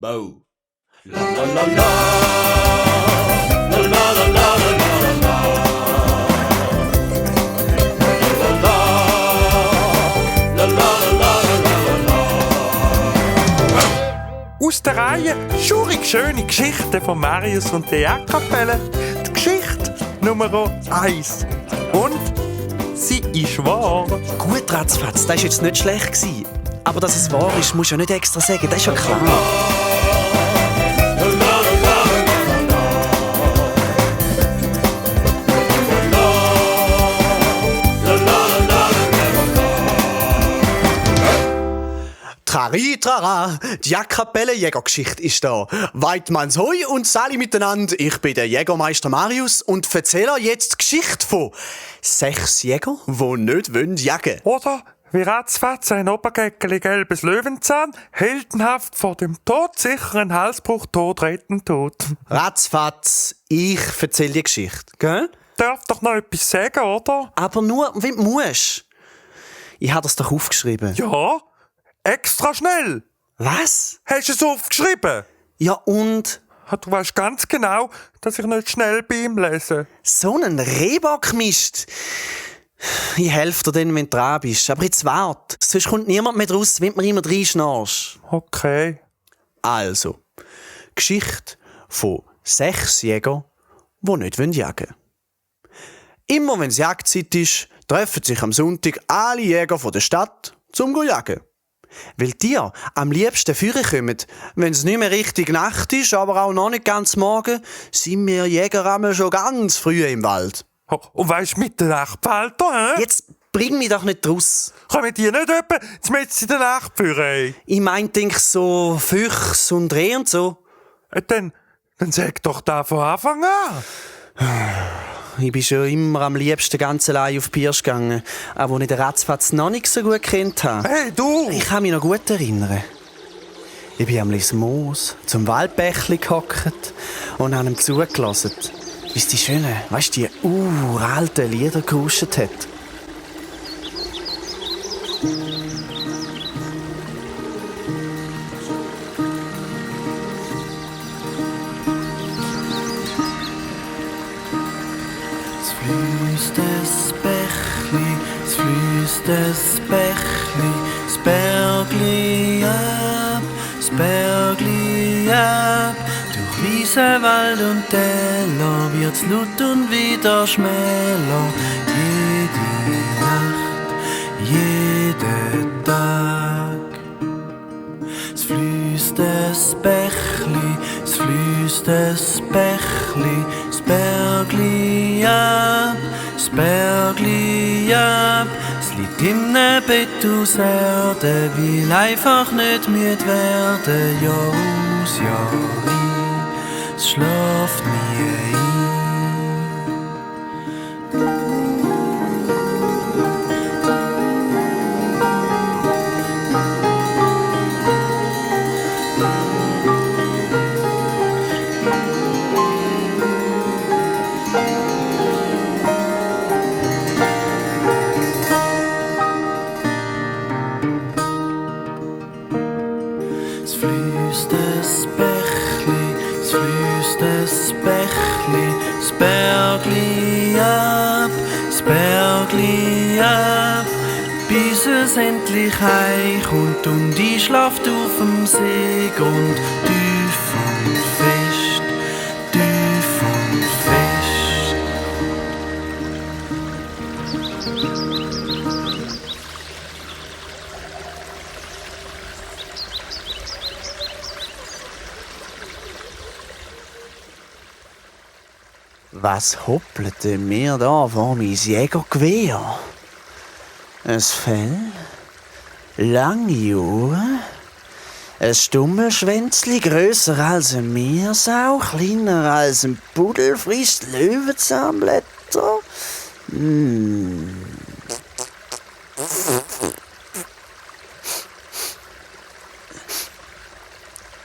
Bow. La la la la. La la la la la la la. La la la la. Aus der Reihe «Schurig schöne Geschichten» von Marius und der Jagdkapelle. Die Geschichte Nummer 1. Und sie ist wahr. Gut, Ratzfatz, das war jetzt nicht schlecht gewesen. Aber dass es wahr ist, musst du ja nicht extra sagen, das ist ja klar. Trari, trara, die Jagdkapelle-Jägergeschichte ist da. Weidmanns Hoi und Sali miteinander. Ich bin der Jägermeister Marius und erzähle jetzt die Geschichte von 6 Jäger, die nicht jagen wollen. Oder wie ratzfatz ein Obergäckeli gelbes Löwenzahn, heldenhaft vor dem todsicheren Halsbruch todrettend tot. Ratzfatz, ich erzähle die Geschichte, gell? Darf doch noch etwas sagen, oder? Aber nur, wie du musst. Ich habe das doch aufgeschrieben. Ja, extra schnell. Was? Hast du es aufgeschrieben? Ja und? Du weißt ganz genau, dass ich nicht schnell bei ihm lese. So einen Rehbockmist. Ich helfe dir dann, wenn du dran bist. Aber jetzt wart. Sonst kommt niemand mehr raus, wenn du mir immer reinschnarchst. Okay. Also, Geschichte von 6 Jägern, die nicht jagen wollen. Immer wenn es Jagdzeit ist, treffen sich am Sonntag alle Jäger von der Stadt zum Jagen. Weil die am liebsten führen kommen, wenn es nicht mehr richtig Nacht ist, aber auch noch nicht ganz morgen, sind wir Jäger einmal schon ganz früh im Wald. Und weisst mit der Nachtfalter, hä? Jetzt bring mich doch nicht raus. Kommen die nicht etwa in der Nacht führen? Ich mein, denk so Füchs und Reh und so. Dann sag doch da von Anfang an. Ich bin schon immer am liebsten ganz allein auf die Pirsch gegangen, auch wo ich den Ratzfatz noch nicht so gut kennt habe. Hey, du! Ich kann mich noch gut erinnern. Ich bin am Moos zum Waldbächli gehockt und habe ihm zugelassen, wie es die schönen, weißt du, die uralten Lieder gehuscht hat. Es fließt das Bächli, das Bergli ab. Durch Wiese, Wald und Täler wird's laut und wieder schmäler. Jede Nacht, jeden Tag. Es fließt das Bächli, es fließt das Bächli, das Bergli ab. Das Bergli ab, es liegt im Bett aus Erde, will einfach nicht müde werden, Jahr aus, Jahr ein, es schläft mir ein. Es fließt das Bächli, es fließt das Bächli, das Bergli ab, bis es endlich heimkommt und ich schlaft auf dem Seegrund, tief und fest, tief und fest. Was hoppelt denn mir da vor mein Jägergewehr? Ein Fell, lange Ohren, ein Stummelschwänzli grösser als eine Meersau, kleiner als ein Pudel, frisst Löwenzahnblätter.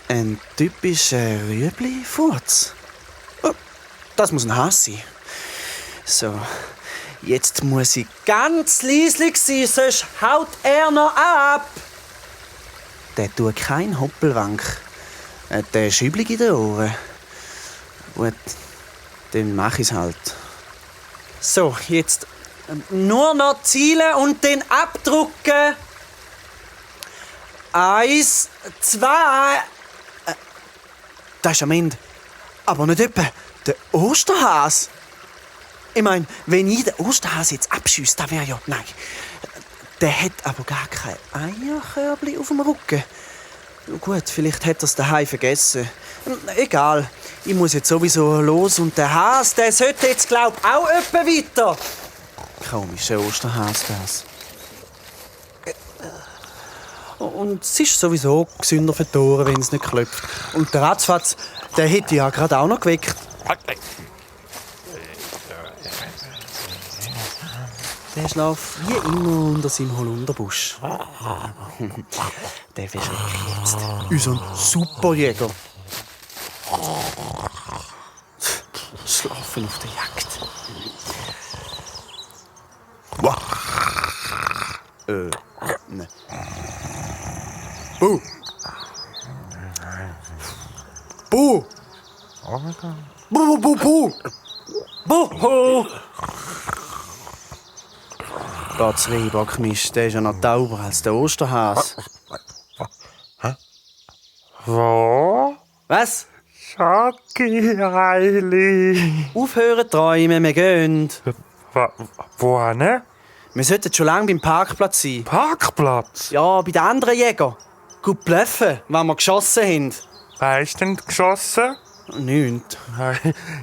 Ein typischer Rüebli-Furz. Oh, das muss ein Hass sein. So, jetzt muss ich ganz leislich sein, sonst haut er noch ab. Der tut kein Hoppelwank. Der ist üblig in den Ohren. Gut, dann mach ich's halt. So, jetzt nur noch zielen und den abdrucken. 1, 2. Das ist am Ende. Aber nicht etwa der Osterhas. Ich meine, wenn ich den Osterhas jetzt abschüsse, das wäre ja... Nein, der hat aber gar kein Eierkörbchen auf dem Rücken. Gut, vielleicht hat er es daheim vergessen. Egal, ich muss jetzt sowieso los und der Has, der sollte jetzt, glaub ich, auch etwa weiter. Komischer Osterhas, das. Und es ist sowieso gesünder für die Ohren, wenn es nicht klopft. Und der Ratzfatz, der hätte ja gerade auch noch geweckt. Der schläft wie immer unter seinem Holunderbusch. Der verschreckt jetzt. Unser Superjäger. Schlafen auf der Jagd. Ne. Bu! Bu! Bu, bu, bu, bu! Bu! Gott, Rehbockmisch, der ist ja noch tauber als der Osterhas. Wo? Was? Schocki, Heili. Aufhören träumen, wir gehen. Wo, ne? Wir sollten schon lange beim Parkplatz sein. Parkplatz? Ja, bei den anderen Jägern. Gut bluffen, wenn wir geschossen haben. Wer ist denn geschossen? Nichts.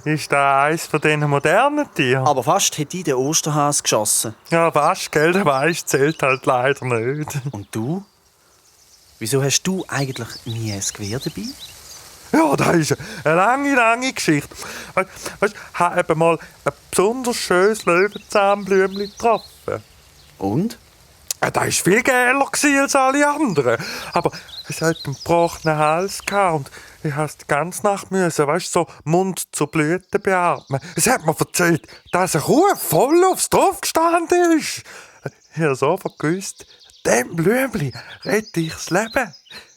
Ist das eins von diesen modernen Tieren? Aber fast hätte ich den Osterhas geschossen. Ja, was, gell? Der Weiss zählt halt leider nicht. Und du? Wieso hast du eigentlich nie ein Gewehr dabei? Ja, das ist eine lange, lange Geschichte. Weißt du, ich habe eben mal ein besonders schönes Löwenzahnblümchen getroffen. Und? Das war viel geiler als alle anderen. Aber es hat einen gebrochenen Hals gehabt und ich musste die ganze Nacht weißt, so Mund zu Blüten beatmen. Es hat mir erzählt, dass eine Kuh voll aufs Dorf gestanden ist. Ich habe sofort gewusst, dem Blümchen rette ich das Leben.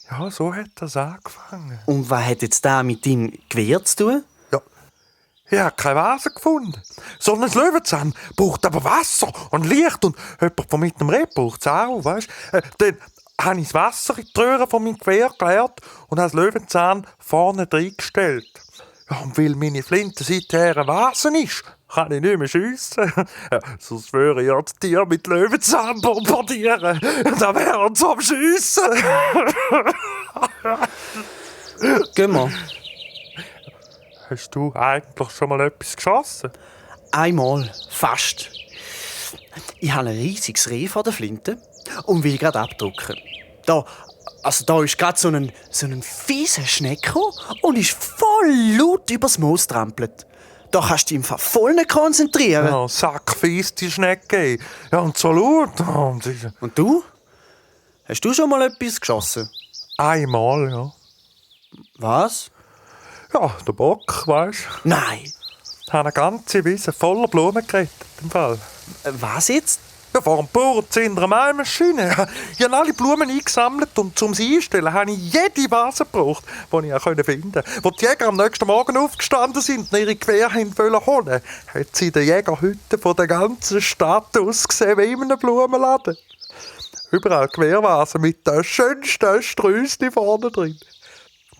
Ja, so hat das angefangen. Und was hat jetzt da mit deinem Gewehr zu tun? Ja, ich habe keine Vase gefunden. So ein Löwenzahn braucht aber Wasser und Licht und jemand, der mit dem Reh braucht es auch, weißt du. Dann habe ich das Wasser in die Röhre von meinem Gewehr geleert und habe das Löwenzahn vorne reingestellt. Ja, und weil meine Flinte seither eine Vase ist, kann ich nicht mehr schiessen. Ja, sonst würde ich ja das Tier mit Löwenzahn bombardieren. Da wären sie am Schiessen. Gehen wir. Hast du eigentlich schon mal etwas geschossen? Einmal, fast. Ich habe ein riesiges Reh vor der Flinte und will gerade abdrucken. Da ist gerade so ein fieser Schneck gekommen und ist voll laut übers Moos trampelt. Da kannst du dich im Fall voll nicht konzentrieren. Ja, sackfies die Schnecke. Ja, und so laut. Und du? Hast du schon mal etwas geschossen? Einmal, ja. Was? Ja, der Bock, weißt du. Nein. Ich habe eine ganze Wiese voller Blumen gerettet, im Fall. Was jetzt? Ja, vor dem Bauernzünder eine Mailmaschine. Ich habe alle Blumen eingesammelt und zum sie einstellen habe ich jede Vase gebraucht, die ich auch finden konnte. Als die Jäger am nächsten Morgen aufgestanden sind und ihre Gewehre holen wollten, hat sie in der Jägerhütte von der ganzen Stadt ausgesehen wie in einem Blumenladen. Überall Gewehrvasen mit den schönsten Sträußchen vorne drin.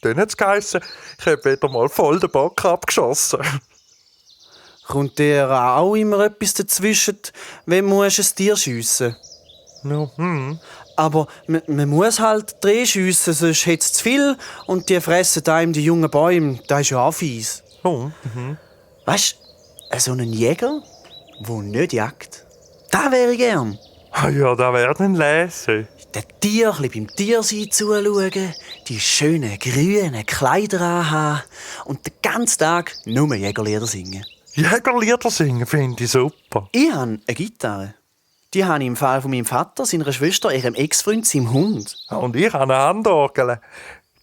Dann hat es geheissen, ich habe wieder mal voll den Bock abgeschossen. Kommt dir auch immer etwas dazwischen, wenn du ein Tier schiessen Ja, Aber man muss halt Dreh schiessen, sonst hat es zu viel und die fressen einem die jungen Bäume. Das ist ja auch fies. Oh, Weißt du, so ein Jäger, der nicht jagt, das wäre ich gern. Ja, da werden lesen. Den Tierchen beim Tiersein zuschauen, die schönen grünen Kleider anhaben und den ganzen Tag nur Jägerlieder singen. Jägerlieder singen finde ich super. Ich habe eine Gitarre. Die habe ich im Fall von meinem Vater, seiner Schwester, ihrem Ex-Freund, seinem Hund. Und ich habe eine Handorgel.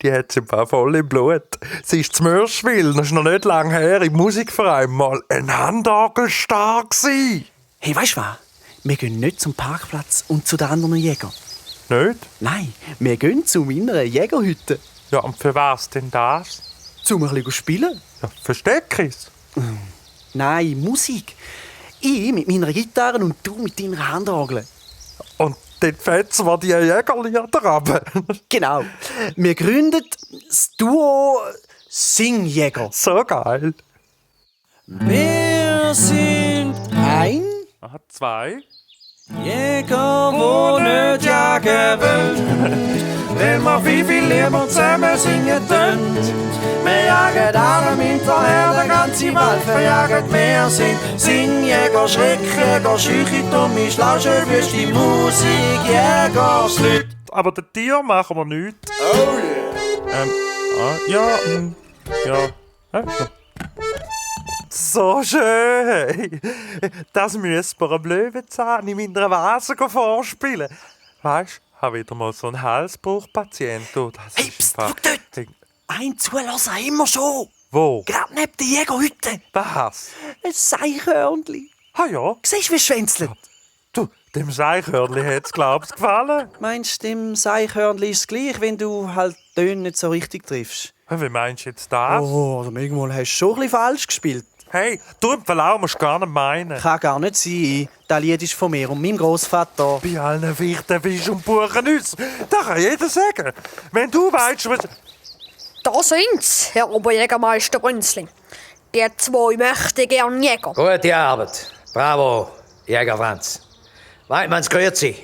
Die hat sie im Fall voll im Blut. Sie ist zu Mörschwil, das ist noch nicht lange her, im Musikverein mal ein Handorgelstar gsi. Hey, weißt du was? Wir gehen nicht zum Parkplatz und zu den anderen Jägern. Nicht? Nein, wir gehen zu meiner Jägerhütte. Ja, und für was denn das? Zum ein bisschen spielen? Ja, Versteckis. Nein, Musik. Ich mit meiner Gitarre und du mit deiner Handorgel. Und dort fetzen wir die Jägerlieder runter. Genau. Wir gründen das Duo Singjäger. So geil. Wir sind Ein Aha, 2. Jäger, wo nicht jagen wollen. Wenn wir viel lieber zusammen singen tun. Wir jagen allem hinterher, der ganze Wald verjagen. Wir sind Singjäger, Schreckjäger, scheuche dumme Schlauschelwüste, Musikjäger, Slüt. Aber den Tier machen wir nichts. Oh yeah. Ja. So schön. Das müssen wir einem Löwenzahn in meiner Vase vorspielen. Weißt du, ich habe wieder mal so einen Halsbruchpatient. Oh, das Hey, ist pst, einfach- schau dort. Ein Zulassen immer schon. Wo? Gerade neben der Jägerhütte. Was? Ein Seichhörnli. Ah ja. Siehst du, wie es schwänzelt? Du, dem Seichhörnli hat's, glaubst du, gefallen? Meinst du, dem Seichhörnli ist es gleich, wenn du halt die Töne nicht so richtig triffst? Wie meinst du jetzt das? Oh, also manchmal hast du schon ein bisschen falsch gespielt. Hey, du im Verlauf musst du gar nicht meinen. Kann gar nicht sein. Das Lied ist von mir und meinem Großvater. Bei allen Wichten bist und Buchen uns. Das kann jeder sagen. Wenn du weißt, was... Da sind's, Herr Oberjägermeister Brünzli. Die zwei möchten gern Jäger. Gute Arbeit. Bravo, Jäger Franz. Weidmanns grüezi.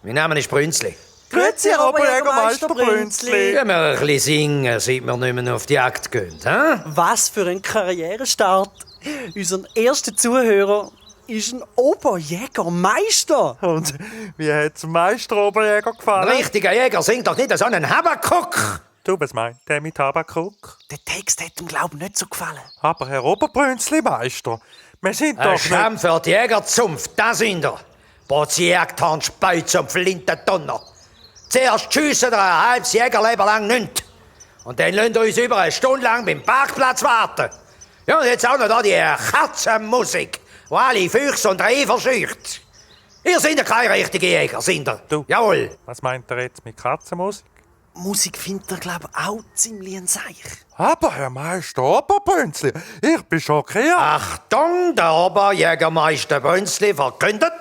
Mein Name ist Brünzli. Grüezi, Herr Oberjägermeister Brünzli. Gehen wir ein bisschen singen, seit wir nicht mehr auf die Jagd gehen. Hä? Was für ein Karrierestart. Unser erster Zuhörer ist ein Oberjägermeister. Und wie hat's dem Meister Oberjäger Ein gefallen? richtiger Jäger singt doch nicht so einen Habakuk. Du, was meint der mit Habakuk? Der Text hat ihm, glaube ich, nicht so gefallen. Aber Herr Oberbrünzli, Meister, wir sind Ein doch Schramm nicht... für die Jägerzunft, da sind er. Botzi Jagdhahn, Speuz und Flintendonner. Zuerst schiessen wir ein halbes Jägerleben lang nicht. Und dann lassen wir uns über eine Stunde lang beim Parkplatz warten. Ja, und jetzt auch noch da die Katzenmusik, die alle Füchse und Rehe verscheucht. Ihr seid ja keine richtigen Jäger, sind ihr? Du. Jawohl. Was meint er jetzt mit Katzenmusik? Musik findet er, glaube ich, auch ziemlich ein Seich. Aber Herr Meister Oberbrünzli, ich bin schockiert. Achtung, der Oberjägermeister Brünzli verkündet: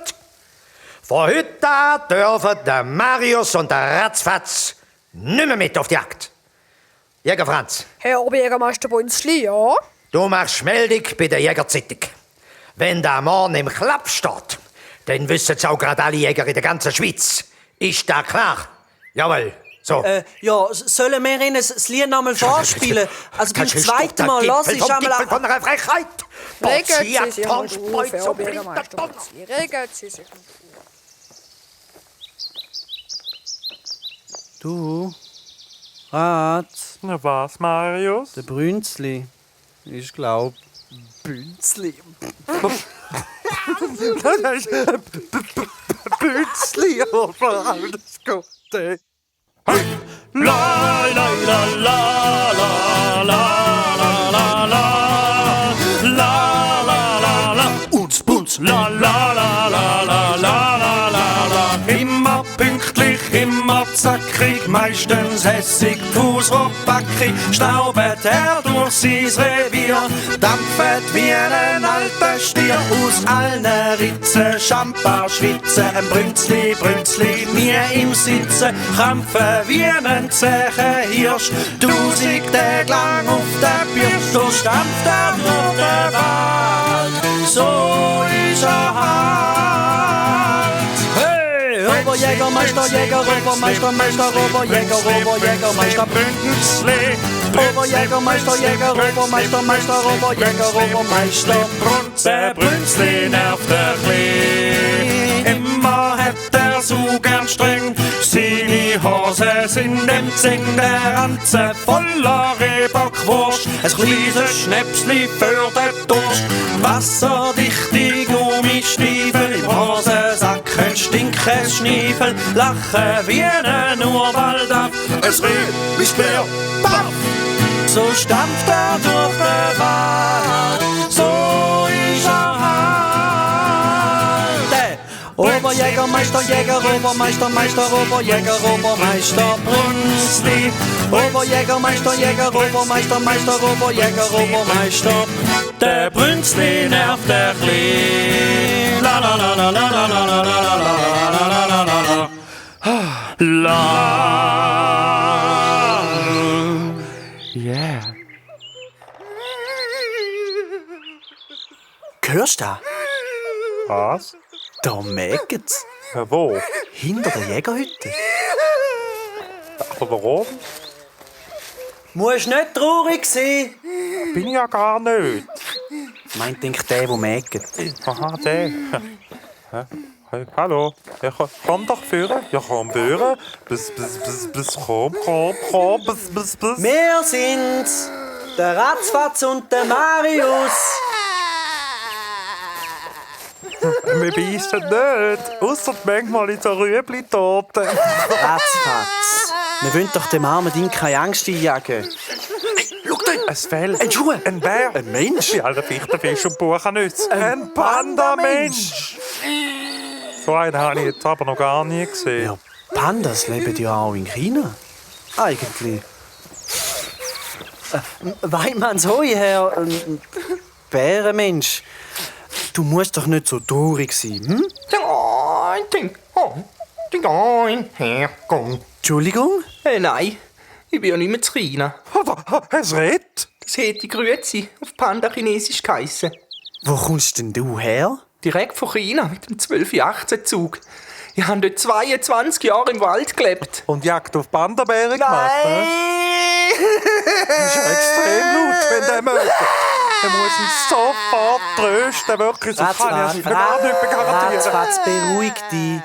Von heute an dürfen der Marius und der Ratzfatz nicht mehr mit auf die Jagd. Jäger Franz, Herr Oberjägermeister Brünzli, ja? du machst Meldung bei der Jägerzeitung. Wenn der Mann im Klapp steht, dann wissen es auch gerade alle Jäger in der ganzen Schweiz. Ist das klar? Jawohl. So. Ja, sollen wir Ihnen das Lied noch mal vorspielen? Also beim zweiten Mal lass ich einmal... von einer Frechheit. Regen Sie sich Botzi, mal auf, Tanzspeuz Herr und Oberjägermeister Flinterdonner. Brünzli. Regen Sie sich mal auf. Du, Rat, Na was, Marius? der Brünzli ist, glaub Bünzli. Das ist Bützli, aber alles Gute. La la la la la la la la la la la la Unz Bunz la la la la la la la la Immer pünktlich, immer zackig, meistens hässig, fußrotbackig, staubet er durch sein Revier, dampfet wie ein alter Stier, aus allen Ritzen, Schampa, Schwitze, ein Brünzli, Brünzli, mir im Sitzen, krampfe wie ein zäher Hirsch, tausig Tage lang auf der Birsch, so stampft er durch den Wald, so ist er halt. Hey, Oberjägermeister, Jäger, Obermeister, Meister, Oberjäger, Oberjägermeister, Brünzli, Oberjägermeister, Jäger, Obermeister, Meister, Oberjäger, Obermeister. Der Brünzli nervt ein bisschen. Immer hat er so gern streng. Seine Hose sind im Zing, der Ranze voller Rehbockwurst. Ein kleines Schnäpsli für den Durst. Wasserdichte Gummistiefel im Hosensack, ein stinkes Schniefel. Lachen wie ein Urwaldaf. Es riecht wie Speer, baff. So stampft er durch den Wald, so ist er halt. Oberjägermeister, Meister, Jäger, Obermeister, Meister, Oberjäger, Obermeister Brünzli. Oberjäger, Meister, Jäger, Obermeister, Meister, Oberjäger, Obermeister. Der Brünzli nervt der Klee. La la la la la la la la la la la la la la. Yeah. Hörst du das? Was? Da mägt's. Ja, wo? Hinter der Jägerhütte. Aber warum? Musst nicht traurig sein. Bin ich ja gar nicht. Meint denk der mägt. Aha, der. Hä? Hey, hallo. Ja, komm doch führen. Ja, komm führen. Bis, komm. Bis. Wir sind's. Der Ratzfatz und der Marius. Wir beißen nicht. Ausser manchmal in so Rüebli-Toten. Ratzfatz. Wir wollen doch dem armen Ding keine Angst einjagen. Schau dort. Ein Fell. Ein Schuh. Ein Bär. Ein Mensch. Wie alter Fichtenfisch und Buchennüsse. Ein Panda-Mensch. So einen habe ich jetzt aber noch gar nie gesehen. Ja, Pandas leben ja auch in China. Eigentlich. Weidmanns Hoi, Herr Bärenmensch. Du musst doch nicht so traurig sein, hm? Entschuldigung? Nein, ich bin ja nicht mehr zu China. Es redet. Das hätte Grüezi auf Panda-Chinesisch geheissen. Wo kommst denn du her? Direkt von China mit dem 12-18-Zug. Ich habe dort 22 Jahre im Wald gelebt. Und Jagd auf Panda-Bären gemacht. Ne? Das ist ja extrem laut, wenn der möchte. Der muss ihn sofort trösten. Wirklich, so kann ich gar nicht mehr garantieren. Ratzfatz, beruhig dich.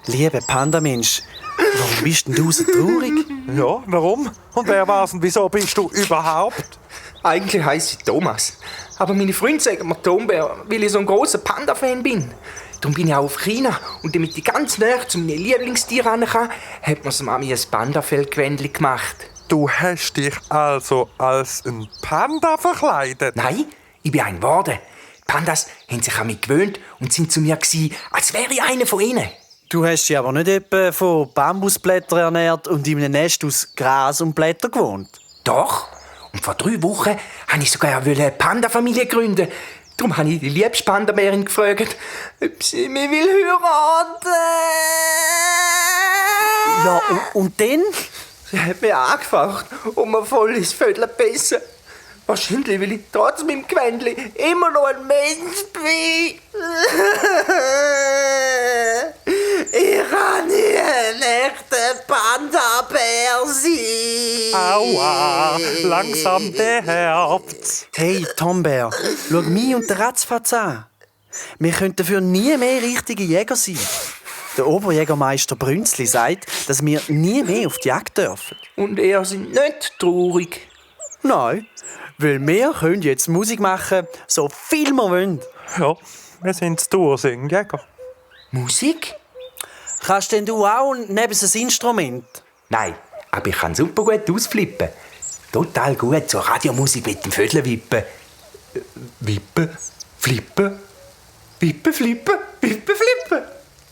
Lieber Panda-Mensch, warum bist denn du so traurig? Ja, warum? Und wer war's und wieso bist du überhaupt? Eigentlich heisse ich Thomas. Aber meine Freunde sagen mir Tombär, weil ich so ein grosser Panda-Fan bin. Darum bin ich auch auf China. Und damit ich ganz näher zu meinen Lieblingstieren ran kann, hat mir Mami ein Panda-Fellgewändchen gemacht. Du hast dich also als ein Panda verkleidet? Nein, ich bin ein geworden. Pandas haben sich an mich gewöhnt und sind zu mir gewesen, als wäre ich einer von ihnen. Du hast dich aber nicht etwa von Bambusblättern ernährt und in einem Nest aus Gras und Blättern gewohnt. Doch. Und vor 3 Wochen wollte ich sogar eine Panda-Familie gründen. Darum habe ich die liebste Panda-Bärin gefragt, ob sie mich heiraten will. Ja, und dann? Sie hat mich angefacht und mir voll ins Viertel gebissen. Wahrscheinlich, weil ich trotz meinem Gewändli immer noch ein Mensch bin. Ich kann nie ein echter Panda-Bär sein. Aua, langsam der Herbst. Hey, Tombär, schau mich und den Ratzfatz an. Wir können dafür nie mehr richtige Jäger sein. Der Oberjägermeister Brünzli sagt, dass wir nie mehr auf die Jagd dürfen. Und er sind nicht traurig. Nein, weil wir können jetzt Musik machen, so viel wir wollen. Ja, wir sind das Toursing-Jäger. Musik? Kannst denn du auch neben ein Instrument? Nein, aber ich kann super gut ausflippen. Total gut, so Radiomusik mit dem Vödel wippen. Wippen, flippen, wippen, flippen, wippen, flippen.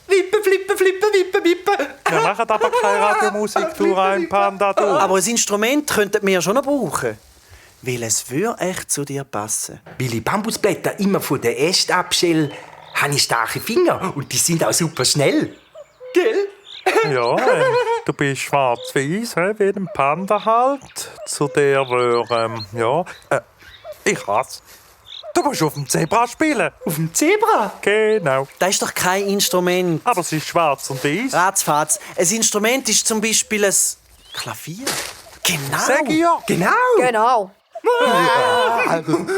Wippen, flippen, flippen, wippen, wippen. Wir machen aber keine Radiomusik, du ein Panda, du. Aber ein Instrument könnten wir schon noch brauchen. Weil es würde echt zu dir passen. Weil ich Bambusblätter immer von den Ästen abschäle, habe ich starke Finger und die sind auch super schnell. Gell? Ja, du bist schwarz-weiß, wie ein Panda halt. Zu der wäre, ich hasse. Du musst auf dem Zebra spielen. Auf dem Zebra? Genau. Das ist doch kein Instrument. Aber es ist schwarz und weiß. Ratzfatz, ein Instrument ist zum Beispiel ein Klavier. Genau. Sag ich ja. Genau. Genau.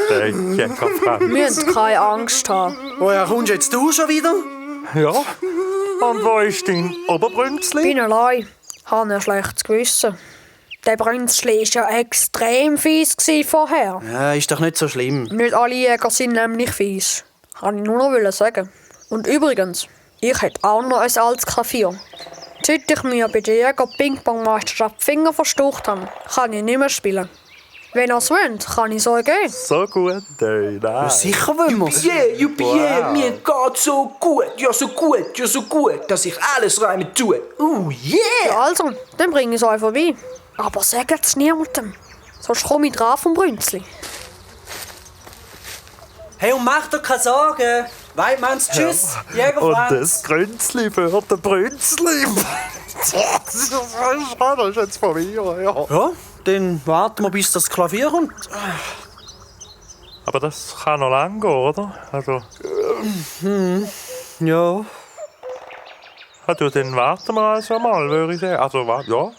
Der Jägerfrau. Wir müssen keine Angst haben. Woher kommst jetzt du schon wieder? Ja. Und wo ist dein Oberbrünzli? Bin allein. Habe ein schlechtes Gewissen. Der Brünzli war ja extrem fies vorher. Ja, ist doch nicht so schlimm. Nicht alle Jäger sind nämlich fies. Kann ich nur noch sagen. Und übrigens, ich hätte auch noch ein altes Klavier. Seit ich mir bei der Jäger-Ping-Pong-Meisterschaft die Finger verstaucht habe, kann ich nicht mehr spielen. Wenn ihr es wollt, kann ich es euch geben. So gut, nein. Sicher wollen wir's. Juppie, mir geht's so gut, dass ich alles rein tue. Ja, also, dann bringe ich es euch vorbei. Aber sagt es niemandem. Sonst komme ich dran vom Brünzli. Hey, und mach dir keine Sorgen. Weidmanns, tschüss, Jäger Und Franz. das Grünzli für den Brünzli. Das ist jetzt von mir, ja. Ja, dann warten wir, bis das Klavier kommt. Aber das kann noch lang gehen, oder? Also, Ja. du, dann warten wir also mal, würde ich sagen. Also, ja.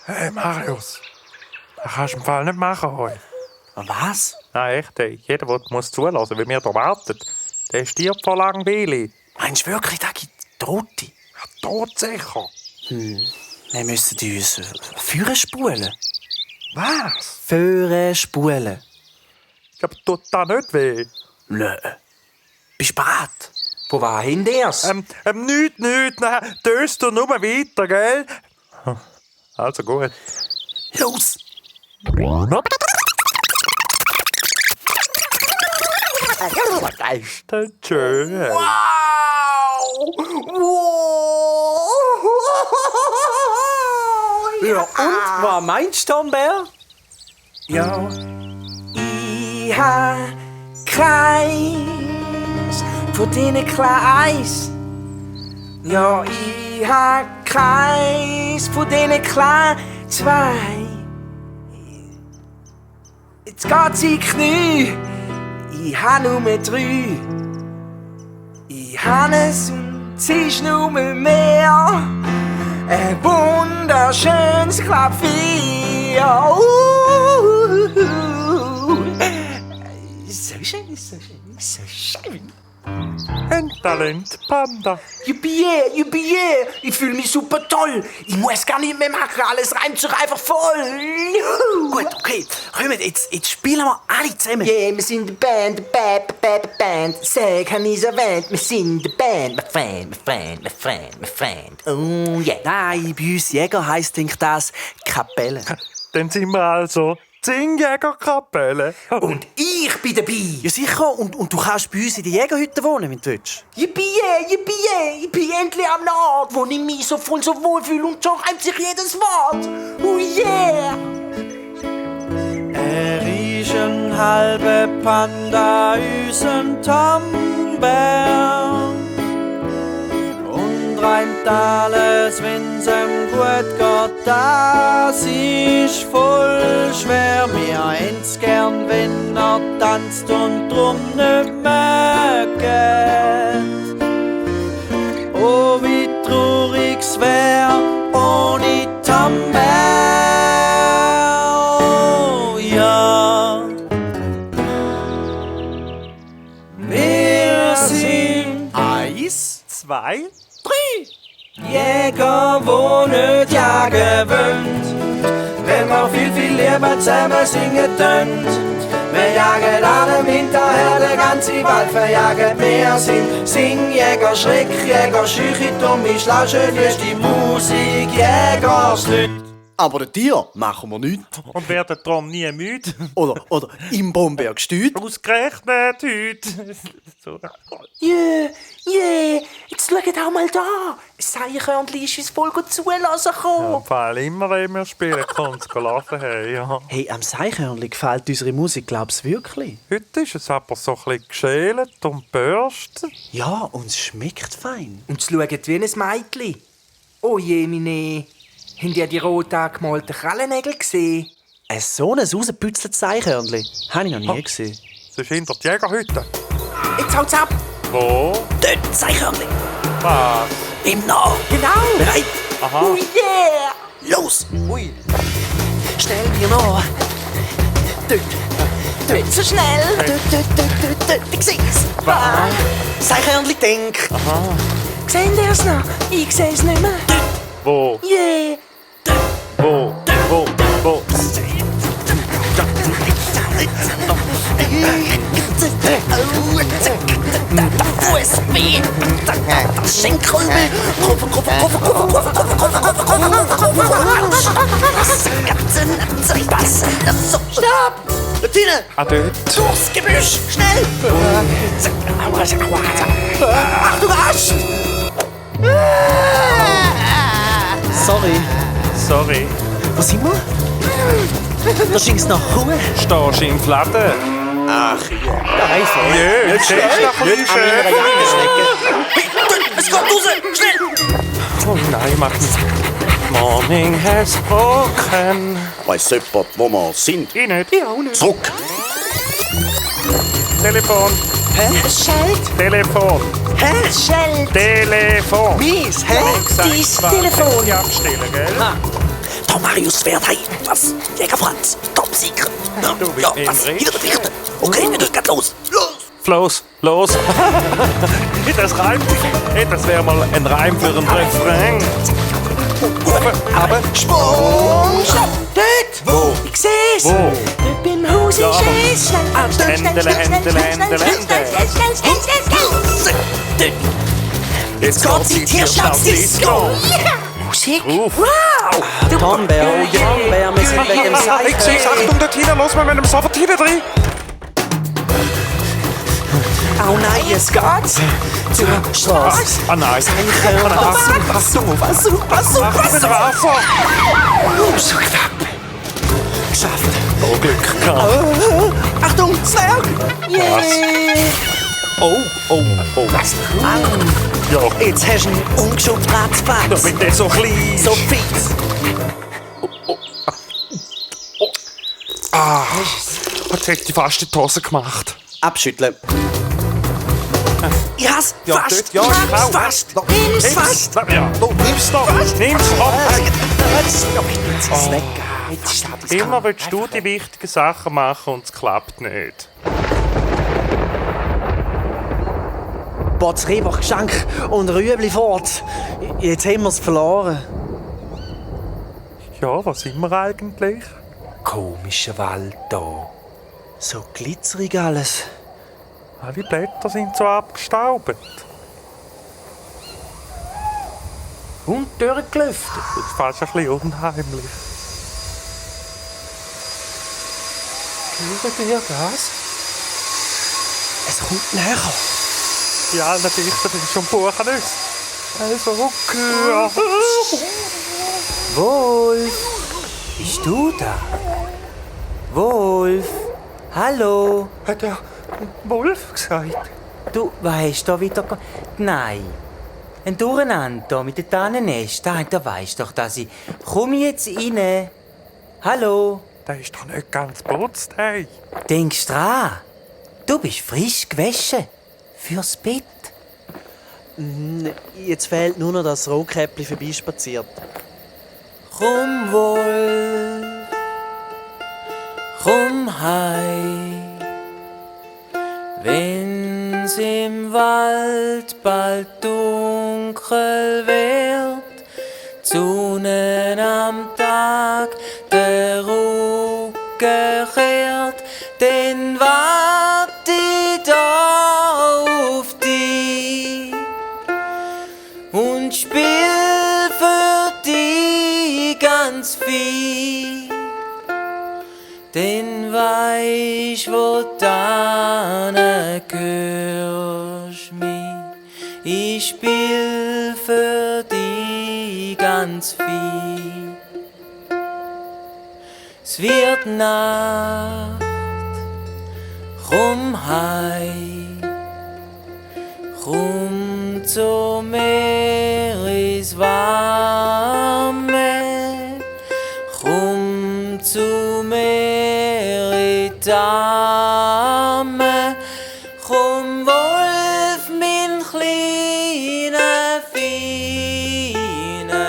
Hey, Marius. Das kannst du im Fall nicht machen heute. Was? Nein, echt, ey. Jeder, der muss zulassen, wie wir hier warten, der stirbt vor Langweile. Meinst du wirklich, da gibt Tote? Ja, todsicher. Wir müssen uns Führer spulen. Was? Führer spulen. Ja, aber tut das nicht weh? Nö. Bist du bereit? Wo war hin der's? Nicht, nein. Döst du nur weiter, gell? Also gut. Los! Das ist das schön. Hey. Ja, und? Was meinst du, Tom Bär? Ja, ich hab keins von deinen Kleis. Ja, ich hab keins von diesen kleinen zwei. Jetzt geht's in die Knie, ich hab nur drei. Ich hab es und es ist nur mehr. Ein wunderschönes Klavier. So schön, so schön, so schön. Ein Talent, Panda. Juppie, ich fühle mich super toll. Ich muss gar nicht mehr machen, alles reimt sich einfach voll. Gut, okay. Kommt, jetzt spielen wir alle zusammen. Yeah, wir sind die Band, Band. Sag, han is erwähnt, wir sind die Band. My friend. Oh, yeah. Nein, bei uns Jäger heisst das Kapelle. Dann sind wir also Zingjägerkapelle. Und ich bin dabei. Ja, sicher. Und du kannst bei uns in der Jägerhütte wohnen, wenn du willst. Yippie, ich bin endlich am Ort, wo ich mich so voll so wohl fühle und schon reimt sich jedes Wort. Oh yeah. Ist ein halber Panda, ist ein Tannenbär. Und reimt alles, wenn's ihm gut geht. Das ist voll schwer. Wir haben's gern, wenn er tanzt und drum nicht mögen. Oh, wie traurig's wär ohne Tannenbär. Oh, ja. Wir sind 1, 2, 3. Jäger, wo nicht jagen wollen. Wenn wir viel lieber zusammen singen tönt. Wir jagen allem hinterher, der ganze Wald verjagen. Wir sind Singjäger, Schreckjäger, Schüche, dumme, Schlauschen, die Musik, Jägerslüt. Aber den Tier machen wir nichts. Und werden darum nie müde. Oder im Bromberg gestüt. Ausgerechnet heute. So. Yeah, jetzt schaut auch mal da. Ein Eichhörnchen ist uns voll gut zulassen gekommen. Im Fall immer, wenn wir spielen, kommt es lachen. Hey, ja. Hey, am Seichhörnli gefällt unsere Musik, glaubst du wirklich? Heute ist es aber so ein bisschen geschält und bürstet. Ja, und es schmeckt fein. Und es schaut wie ein Mädchen. Oh je, meine. Habt ihr die rot angemalten Krallennägel gesehen? So ein rausgepützeltes Eichhörnli habe ich noch nie gesehen. Es ist hinter die Jägerhütte. Jetzt haut's ab. Wo? Dort, das Eichhörnli. Was? Im Nah. Genau. Bereit? Aha. Oh yeah. Los! Ui. Schnell wie noch. Dort so schnell. Dort. Ich seh's. Das Eichhörnli denk. Seht ihr es noch? Ich seh's nicht mehr. Wo? Yeah. Wo? Fuß weh. Schenkel. Stopp! Tine! Ah, dort. Durchs Gebüsch! Schnell! Achtung, Arsch! Sorry. Wo sind wir? Da schenkst nach Ruhe. Stehst du im Laden? Ach ja. Jö, siehst du noch ein bisschen schön? Es geht raus! Schnell! Oh nein, mach nicht. Morning has broken. Weiss jemand, wo wir sind? Ich nicht. Ich auch nicht. Zurück! Telefon. Schalt! Telefon. Schalt! Telefon. Mies! Hä? Dies Telefon. abstellen, gell? Der Marius Werdheim, was? Jäger Franz, Topsieger. Du bist im was? Reden. Wieder der Dichter. Okay, das geht los. Los! Los. Das reimt sich. Hey, das wäre mal ein Reim für einen Refrain. Aber Sprung! Stopp! Dort! Wo? Ich seh's! wo? Dort beim Haus Ja, ist aber- es! Schnell, Dort! Jetzt Gott sei hier Schnapsdisco! Musik? Ruf. Wow! Tombeer, Tombeer, wir sind wegen dem Ich seh's, Achtung, dort hinten, los mal mit dem sofort hinten drin. Oh nein, es geht zur Straße! Ah nein. Pass auf! Mach mit dem Wasser. So knapp! Geschafft! Oh, Glück gehabt. Achtung, Zwerg! Yeah! Oh. Ja, Jetzt hast du einen ungeschubten da Ratzfatz! bin ich so klein. So fix! Jetzt hätte ich fast in die Hose gemacht. Abschütteln. Ich hab's Ja, fast! dort, ja, Ich hab's auch. fast! Nimm's fast! Ja, du nimm's doch. Nimm's doch. Jetzt ist es weg! Jetzt ist es Immer willst du die wichtigen Sachen machen und es klappt nicht. Bots Rehbachgeschenk und Rüebli fort. Jetzt haben wir es verloren. Ja, was sind wir eigentlich? Komischer Wald da. So glitzerig alles. Alle Blätter sind so abgestaubt. Und durchgelüftet. Das ist fast ein bisschen unheimlich. Hört ihr das? Es kommt näher. Die alten Dichter sind schon Buchenüsse. Also, okay. Wolf, bist du da? Wolf, hallo. Hat er Wolf gesagt? Du, was hast du da wieder Nein. Ein Durcheinander da mit den Tannennest. Da weisst doch, dass ich... Komm jetzt rein. Hallo. Der ist doch nicht ganz putzt, hey. Denkst dran. Du bist frisch gewaschen. Fürs Bett. Jetzt fehlt nur noch, dass das Rohkäppli vorbeispaziert. Komm Wolf, komm heim, wenn's im Wald bald dunkel wird, die Sonne am Tag der Rücken kehrt, dann wart ich da auf dich und spiel für dich ganz viel. Denn weisst, wo du gehörst mich, ich spiel für dich ganz viel. Es wird Nacht, komm heim, komm zu mir ins Warme, komm zu mir in die Arme, komm Wolf, mein kleiner Feine,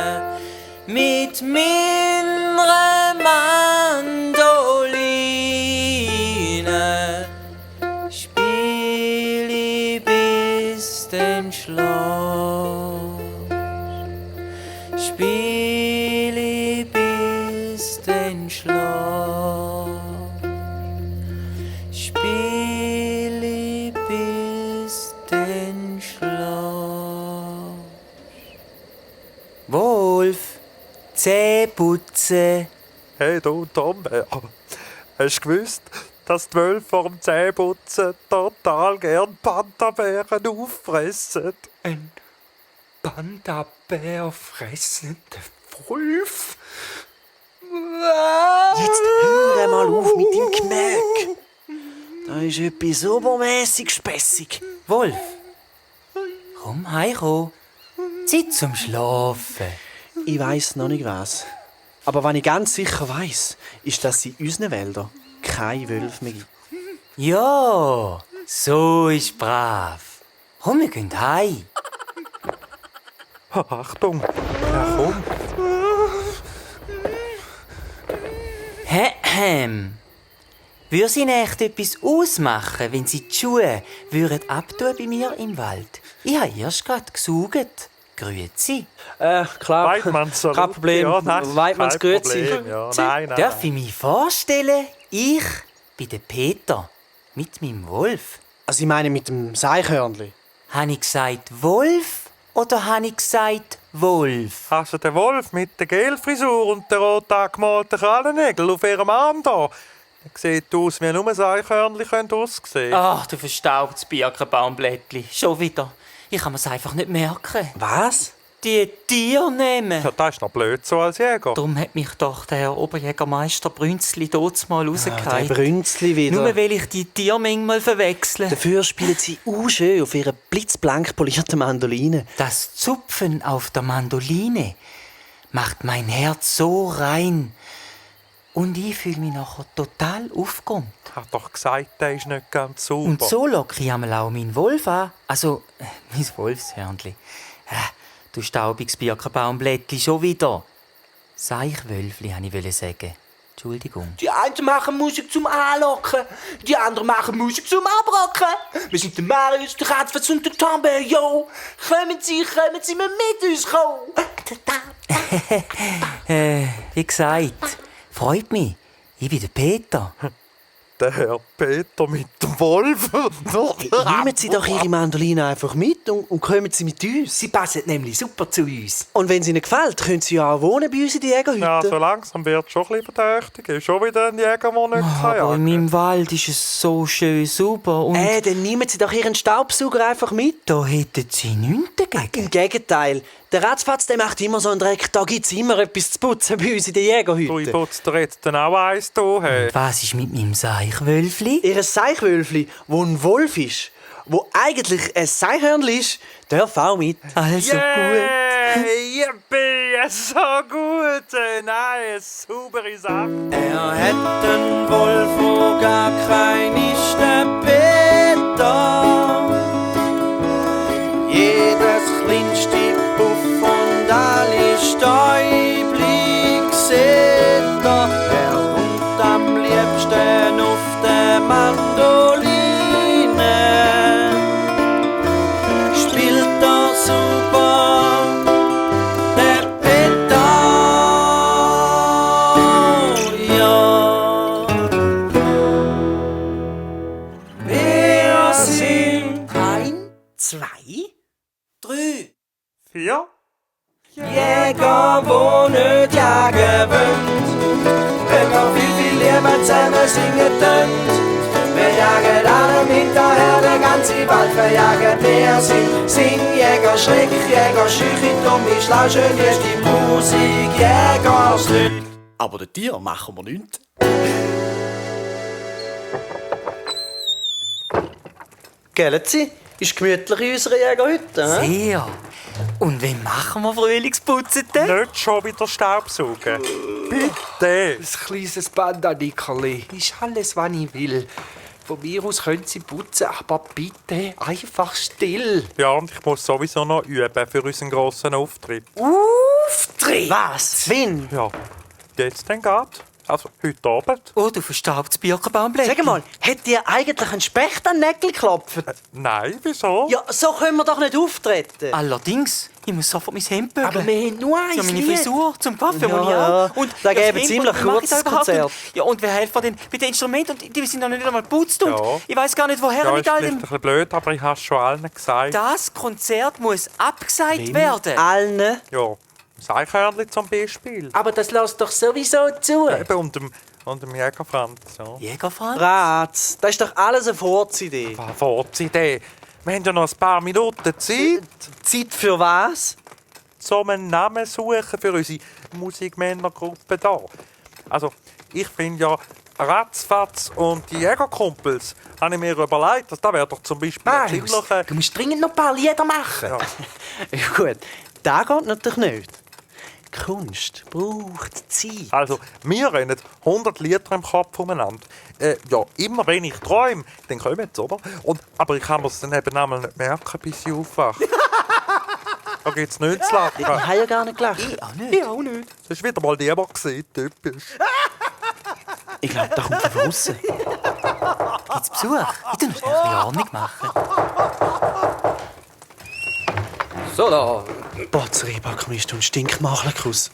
mit meiner Mandoline spiel ich bis den Schluss, spiel ich bis den Schluss, spiel ich bis den Schluss. Wolf, Zähneputzen. Hey du, Tom, hast du gewusst, dass die Wölfe vor dem Zähneputzen total gern Panda-Bären auffressen? Ein Panda-Bär fressender Wolf? Jetzt hör mal auf mit dem Gemäck. Da ist etwas obermässig spässig. Wolf, komm heimkommen. Zeit zum Schlafen. Ich weiss noch nicht was. Aber was ich ganz sicher weiss, ist, dass es in unseren Wäldern keine Wölfe mehr gibt. Ja, so ist brav. Komm, wir gehen heim. Achtung, ja komm. Würde sie echt etwas ausmachen, wenn sie die Schuhe würden abtun bei mir im Wald? Ich habe erst gerade gesaugt. Grüezi. Klar. Weidmanns Salut. Kein Problem. Ja, nein, Weidmanns kein Grüezi. Problem, ja. Nein. Darf ich mich vorstellen? Ich bin der Peter. Mit meinem Wolf. Also ich meine mit dem Seichhörnli. Habe ich gesagt Wolf oder habe ich gesagt Wolf? Also der Wolf mit der Gelfrisur und der rot angemalten Krallennägel auf ihrem Arm da. Der sieht aus, wie nur ein Eichhörnchen aussehen. Ach, du verstaubtes Birkenbaumblättli. Schon wieder. Ich kann mir's einfach nicht merken. Was? Die Tiernamen. Ja, das ist noch blöd so als Jäger. Darum hat mich doch der Herr Oberjägermeister Brünzli dort mal Der rausgehauen. Brünzli wieder. Nur weil ich die Tiermenge mal verwechsle. Dafür spielen sie schön auf ihrer blitzblank polierten Mandoline. Das Zupfen auf der Mandoline macht mein Herz so rein. Und ich fühle mich nachher total aufgeräumt. Ich hab doch gesagt, der ist nicht ganz sauber. Und so locke ich einmal auch meinen Wolf an. Also, mein Wolfshörnli. Du staubiges Birkenbaumblättli, schon wieder. Seichwölfli, wollte ich sagen. Entschuldigung. Die einen machen Musik zum Anlocken, die anderen machen Musik zum Abrocken. Wir sind der Marius, der Ratzfatz und der Tambe, yo. Kommen Sie mal mit uns kommen. Wie gesagt, freut mich. Ich bin der Peter. Der Herr Peter mit dem Wolf. Nehmen Sie doch Ihre Mandoline einfach mit und kommen Sie mit uns. Sie passen nämlich super zu uns. Und wenn es Ihnen gefällt, können Sie ja auch wohnen bei uns in der Jägerhütte. Ja, so langsam wird es schon ein bisschen verdächtig. Ist schon wieder ein Jäger, der nicht kann Aber in jagen. meinem Wald ist es so schön sauber und Dann nehmen Sie doch Ihren Staubsauger einfach mit. da hätten Sie nichts dagegen. Im Gegenteil. Der Ratzfatz, der macht immer so einen Dreck. Da gibt es immer etwas zu putzen bei uns in der Du, ich Jägerhütte. putze dir jetzt dann auch eins hier. Hey. Was ist mit meinem Seichwölfli? Ihr Seichwölfli, wo ein Wolf ist, wo eigentlich ein Seichhörnli ist, darf auch mit. Also Yippie, so gut. Nein, eine saubere Sache. Er hat den Wolf, wo gar kein ist, der Peter. Jedes kleinste Puff und alle Stäubli sieht er. Er wohnt am liebsten auf der Mandoline. Spielt er super, der Peter, ja. Wir sind 1, 2, 3. 4. Jäger, wo nicht jagen wollen. Wenn wir viel lieber zusammen singen tönt. Wir jagen allem hinterher, der ganze Wald verjagen wir sind. Singjäger, Schreckjäger, Schüche, dumme, Schlauschön, ist die Musik, Jägerslied. Aber den Tier machen wir nichts. Gell, Sie? Ist gemütlich in unserer Jägerhütte. He? sehr. Und wie machen wir Frühlingsputzen denn? Nicht schon wieder Staubsaugen. Bitte. Ein kleines Panda-Nickerli ist alles, was ich will. Von mir aus können Sie putzen, aber bitte einfach still. Ja, und ich muss sowieso noch üben für unseren grossen Auftritt. Auftritt! Was? Wen? Ja, jetzt dann geht. Also, heute Abend. Oh, du verstaubtes Birkenbaumblättli. Sag mal, hättet ihr eigentlich einen Specht an den Nägel geklopft? Nein, wieso? Ja, so können wir doch nicht auftreten. Allerdings, ich muss sofort mein Hemd bügeln. Aber wir haben nur Ja, eins meine Lied. Frisur zum Kaffee, Ja, wo ich ja. auch. Und Da das gäbe Hemd, ziemlich was mache ich da kurzes überhaupt? Konzert. Und, ja, und wer hilft mit den Instrumenten? Und die sind noch nicht einmal geputzt. Und Ja. ich weiß gar nicht, woher Ja, mit ist all vielleicht ein dem... bisschen blöd, aber ich habe es schon allen gesagt. Das Konzert muss abgesagt werden. Allen. Ja, Das Eichhörnchen zum Beispiel. Aber das lässt doch sowieso zu. Eben und dem Jäger Franz. Ja. Jäger Franz? Ratz, das ist doch alles eine Furzidee. Idee. Wir haben ja noch ein paar Minuten Zeit, Zeit für was? um einen Namen zu suchen für unsere Musikmännergruppe da. Also, ich finde ja, Ratzfatz und die Jägerkumpels, habe ich mir überlegt, das wäre doch zum Beispiel ein ziemlicher... Du musst dringend noch ein paar Lieder machen. Ja. Ja, gut, das geht natürlich nicht. Kunst braucht Zeit. Also, wir rennen 100 Lieder im Kopf umeinander. Ja, immer wenn ich träume, dann kommen sie, oder? Aber ich kann mir es dann eben einmal nicht merken, bis ich aufwache. Da gibt es nichts zu lachen. Ich habe ja gar nicht gelacht. Ich auch nicht. Ich auch nicht. Das ist wieder mal niemand gesehen, typisch. Ich glaube, da kommt von außen. Gibt's Besuch? Ich tu noch schnell ein bisschen Ordnung machen. So, da. Botzeribackmist und Stinkmachlerkuss.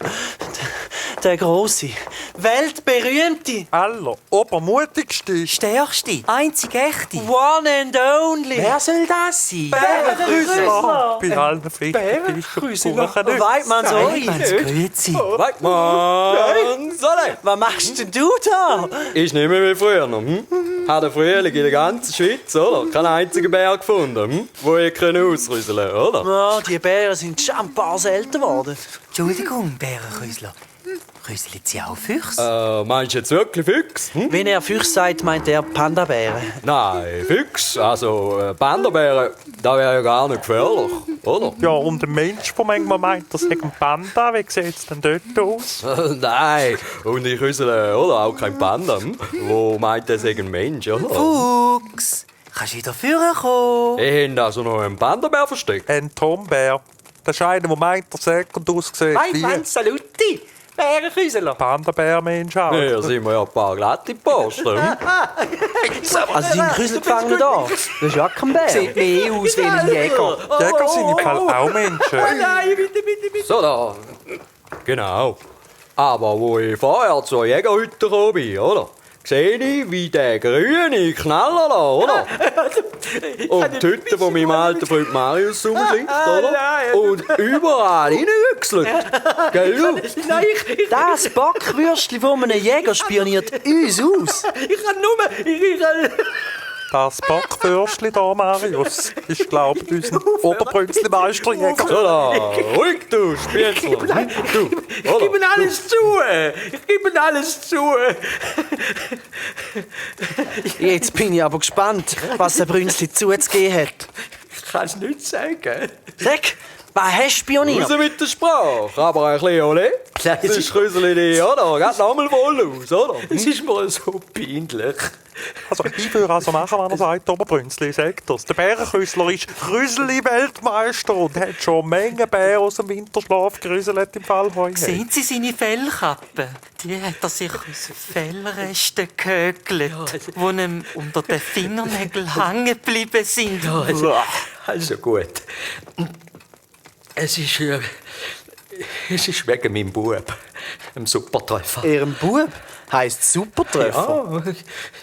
Der grosse, weltberühmte, Obermutigste. Stärkste, einzig echte. one and only. Wer soll das sein? Ja, bei allen Fichten. Weidmann, so. Weidmanns Grüezi. Weidmann! Was machst denn du da? Ist nicht mehr wie früher. Hat der Frühling in der ganzen Schweiz, oder? Keinen einzigen Bär gefunden, wo ich ausrüsseln kann, oder? Ja, die Bären sind schon ein paar selten geworden. Entschuldigung, Bärenkrüsler. Rüsseln Sie auch Füchse? Meinst du jetzt wirklich Füchs? Wenn er Füchs sagt, meint er Panda-Bären. Nein, Füchs. Also, Panda-Bären, das wäre ja gar nicht gefährlich, oder? Ja, und der Mensch, der manchmal meint, das sei ein Panda, wie sieht es denn dort aus? Nein, und ich rüssele, oder? Auch kein Panda. Wo meint er, sei ein Mensch, oder? Fuchs, kannst du wieder vorkommen? Ich habe also noch einen Panda-Bär versteckt. Ein Tombär. Das ist einer, der meint, der sagt und aussieht wie Saluti! Bärenküseler! Panda-Bär-Mensch auch. Ja, sind wir ja ein paar glatte Posten. Also dein Krüsel gefangen da. Das ist ja kein Bär. Sieht mehr aus wie ein Jäger. Jäger sind im Fall auch Menschen. So, da. Genau. Aber wo ich vorher zur Jägerhütte gekommen bin, oder? Sehe ich, wie der grüne Knaller da, oder? Und die Hütte von meinem alten Freund Marius rumschlingt, oder? Und überall reingewechselt. Gell, du? Das Backwürstchen von einem Jäger spioniert uns aus. Das Backwürstchen da, Marius, ist, glaube ich, unser Oberbrünzli-Meisterjäger. So, da. Ruhig, du Spienzler. Du, Ich gebe Ihnen alles zu. Ich gebe Ihnen alles zu. Jetzt bin ich aber gespannt, was der Brünzli zuzugeben hat. Ich kann es nicht sagen. Sag, was hast du spioniert? raus mit der Sprache. Aber ein bisschen, oder? Sonst krüsseln die, oder? Geht nochmal voll aus, oder? Es ist mir so peinlich. Also, ich würde also machen, wenn er sagt, Oberbrünzli, sagt das. Der Bärenküssler ist Krüseli-Weltmeister und hat schon Menge Bären aus dem Winterschlaf gerüsselt im Fall heute. Sehen Sie seine Fellkappe? Die hat er sich aus Fellresten gehökelt, die ihm unter den Fingernägeln hängen geblieben sind. Also gut. Es ist wegen meinem Bub, einem Supertreffer. Ihrem Bub heisst Supertreffer.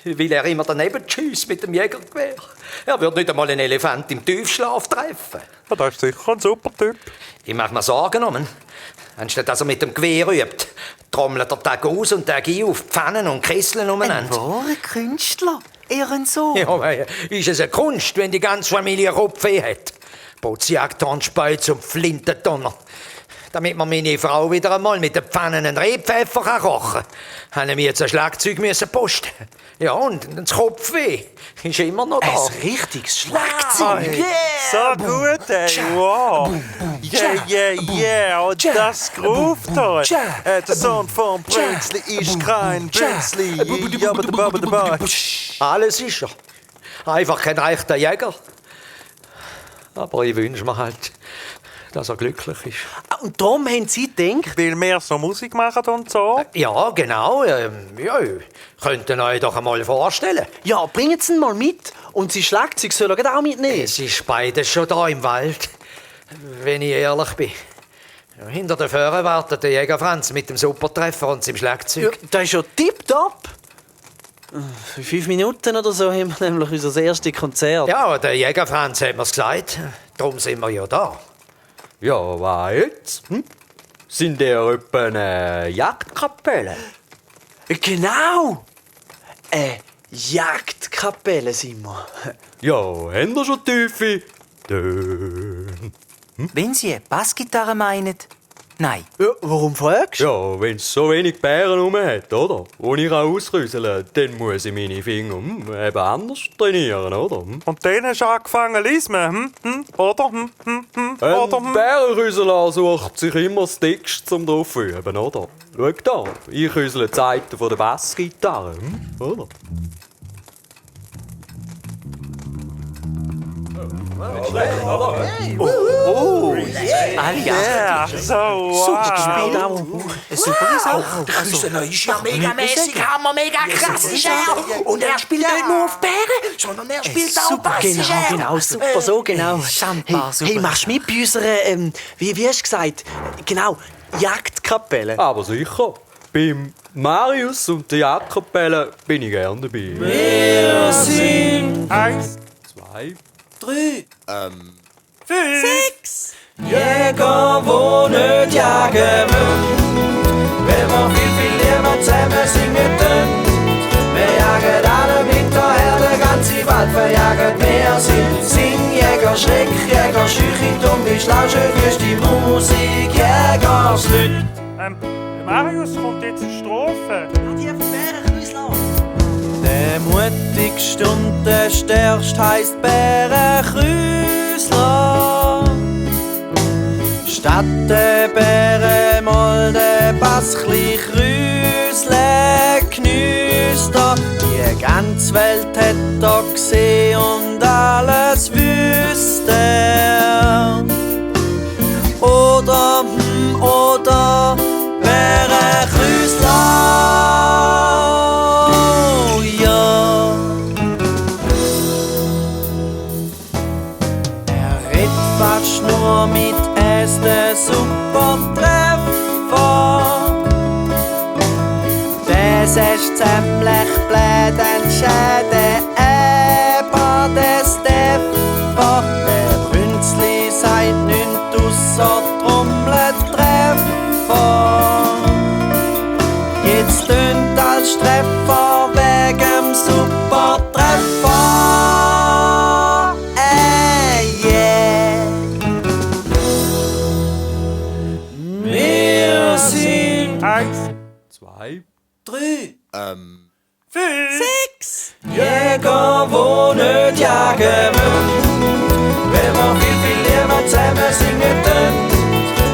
Ja, weil er immer daneben schießt mit dem Jägergewehr. Er wird nicht einmal einen Elefant im Tiefschlaf treffen. Ja, das ist sicher ein super Typ. Ich mache mir Sorgen um ihn. Anstatt dass er mit dem Gewehr übt, trommelt er Tag aus und Tag ein auf Pfannen und Kesseln Ein umeinander. wahrer Künstler, Ehrensohn. Ja, aber ist es eine Kunst, wenn die ganze Familie Kopfweh hat? Bootsjagd, Hornspeuz und Flintendonner. Damit man meine Frau wieder einmal mit den Pfannen einen Rehpfeffer kochen kann, haben wir jetzt ein Schlagzeug posten. Ja, und das Kopfweh ist immer noch da. Ein richtiges Schlagzeug. So gut, ey. Wow. Yeah. Und das groovt euch. Der Sohn vom Brünzli ist kein Brünzli. Alles ist er. Einfach kein rechter Jäger. Aber ich wünsche mir halt, dass er glücklich ist. Und darum haben Sie gedacht, Weil wir so Musik machen und so. Ja, genau. Ja, könnten euch doch einmal vorstellen. ja, bringen Sie ihn mal mit. Und sein Schlagzeug soll er auch mitnehmen. Es ist beides schon da im Wald, wenn ich ehrlich bin. Hinter der Föhre wartet der Jäger Franz mit dem Supertreffer und seinem Ja, Schlagzeug. das ist ja tipptopp. In 5 Minuten oder so haben wir nämlich unser erstes Konzert. Ja, der Jäger Franz hat mir's gesagt. Darum sind wir ja da. Ja, was jetzt? Sind ihr etwa eine Jagdkapelle? Genau! Jagdkapelle sind wir. Ja, habt ihr schon tiefe Töne? Wenn Sie eine Bassgitarre meinen? Nein. Ja, warum fragst du? Ja, wenn es so wenig Bären rum hat, oder? Wo ich ausrüsseln kann, dann muss ich meine Finger eben anders trainieren, oder? Und dann hast du angefangen zu lesen, oder? Oder? Ein Bärenrüsseler sucht sich immer das Text zum drauf üben, oder? Schau da, ich rüssele die Seiten von der Bassgitarre, oder? Alle ja. So, wow. Super Sache. Der Rüsseler ist ja megamäßig, hammer, mega krass, ist er. Und er spielt nicht nur auf Bären, sondern er spielt auch Bass, ist er. Genau, super, so genau. Schandbar, super. Hey, machst du mit bei unserer, wie hast du gesagt? Genau, Jagdkapelle. Aber sicher, beim Marius und der Jagdkapelle bin ich gerne dabei. Wir sind 1, 2, 3, 5, Jäger, wo nicht jagen wollen. Wenn wir viel lieber zusammen singen können. Wir jagen alle hinterher, der ganze Wald verjagen. Wir sind Singjäger, Schreckjäger, Schüchig, wie schlau, schön ist die Musik, Jägerslüt. Marius, kommt jetzt eine Strophe. Der mutigste und der stärkste heisst Bärenkrüsler. Statt der Bären mal der Basschli Krüsle knüster. Die ganze Welt hat er gesehen und alles wüsste er. Oder Bärenkrüsler. Fast nur mit es der Supertreffer. Das ist ziemlich blöd, ein Schäden, aber das Steffer. Der Brünzli sei nicht ausser Trommeltreffer. Jetzt tönt als Treffer wegen Supertreffer. Wir sind 1, 2, 3, 5, 6. Jäger, wo nicht jagen wollen. Wenn wir viel lieber zusammen singen können.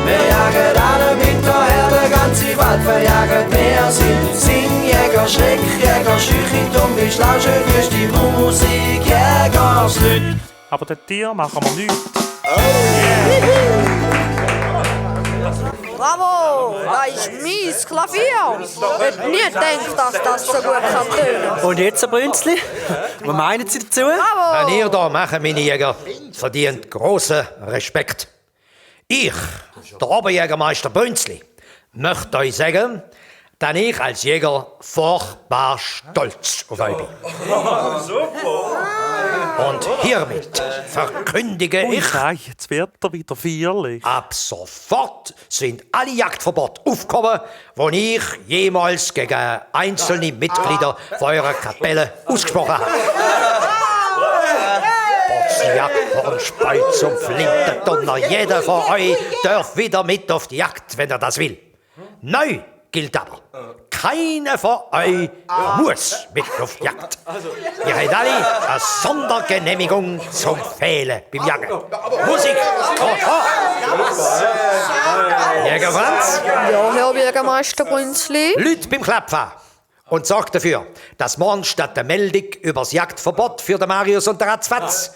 Wir jagen alle hinterher, der ganze Wald verjagen. Wir sind Singjäger, Schreckjäger, Schüchig, wie schlau, schön ist die Musik, Jägerslüt. Aber den Tier machen wir nichts. Bravo, das ist mies Klavier. Ich hätte nie gedacht, dass das so gut kann tönen. Und jetzt ein Brünzli? Was meinen Sie dazu? Was ihr da machen, meine Jäger, verdient grossen Respekt. Ich, der Oberjägermeister Brünzli, möchte euch sagen, dass ich als Jäger furchtbar stolz auf euch bin. Und hiermit verkündige ich, Nein, jetzt wird er wieder feierlich. ab sofort sind alle Jagdverbote aufgekommen, die ich jemals gegen einzelne Mitglieder von eurer Kapelle ausgesprochen habe. Jagdhorn, Speuz und Flintendonner. Jeder von euch darf wieder mit auf die Jagd, wenn er das will. Neu gilt aber, keiner von euch muss mit auf die Jagd. Ihr habt alle eine Sondergenehmigung zum Fehlen beim Jagen. Musik, Jäger Franz, Ja, Herr Bürgermeister Brünzli. Leute beim Klapfen und sorgt dafür, dass morgen statt der Meldung über das Jagdverbot für den Marius und der Ratzfatz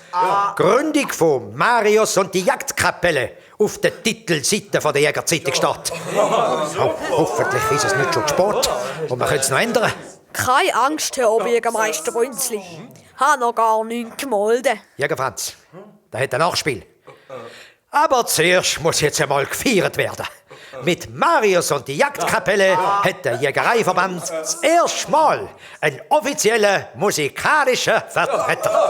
Gründung von Marius und die Jagdkapelle auf der Titelseite von der Jägerzeitung steht. Oh, hoffentlich ist es nicht schon zu spät und wir können es noch ändern. Keine Angst, Herr Bürgermeister Brünzli. Habe noch gar nichts gemolden. Jäger Franz, da hat ein Nachspiel. Aber zuerst muss jetzt einmal gefeiert werden. Mit Marius und die Jagdkapelle hat der Jägereiverband das erste Mal einen offiziellen musikalischen Vertreter.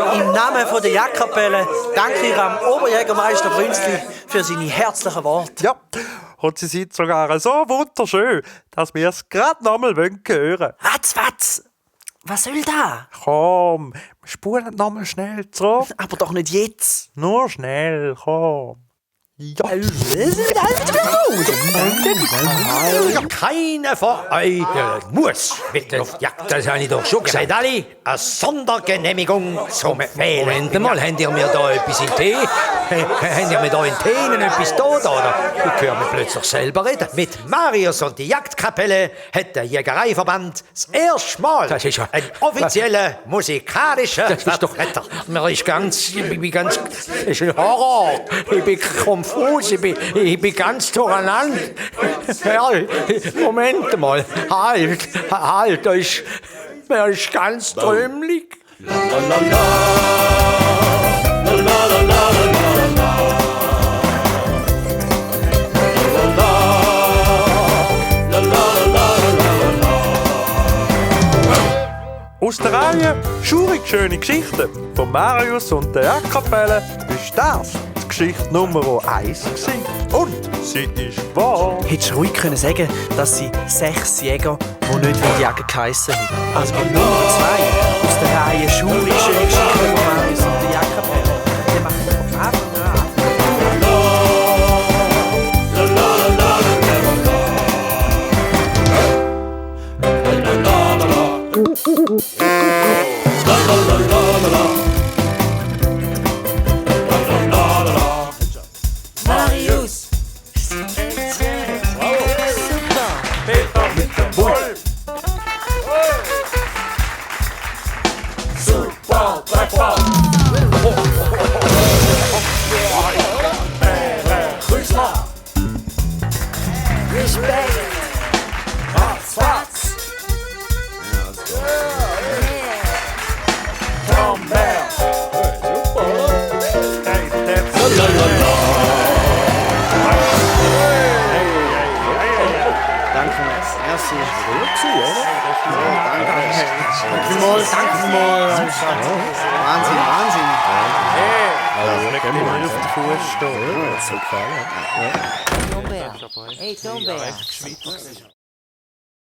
Im Namen von der Jagdkapelle danke ich am Oberjägermeister Brünzli für seine herzlichen Worte. Ja, und sie sind sogar so wunderschön, dass wir es gerade nochmal hören wollen. Ratz! Was soll da? Komm, wir spulen nochmal schnell zurück. Aber doch nicht jetzt. Nur schnell, komm. Ja. Keiner von euch muss mit auf die Jagd. Das habe ich doch schon gesagt. Alle, eine Sondergenehmigung zum Wählen. Moment mal, habt ihr mir da etwas in Tee? Habt ihr mir da in Tee etwas da? Oder? Ich höre mich plötzlich selber reden. Mit Marius und die Jagdkapelle hat der Jägereiverband das erste Mal einen offiziellen musikalischen Vertreter. Ich bin ganz, das ist ein Horror. Ich bin konfus, ich bin ganz durcheinander. Ja, Moment mal, halt, das ist ganz trümmelig. Aus der Reihe «Schurig schöne Geschichten» von Marius und der Jagdkapelle ist das die Geschichte Nummer 1 gewesen. Und sie ist wahr. Hättest du ruhig können sagen, dass sie 6 Jäger, die nicht jagen geheissen haben. Also bei Nummer 2 aus der Reihe «Schurig schöne Geschichten» von Marius und der Jagdkapelle. Die machen wir von Anfang an. Marius! Hey, Tomber.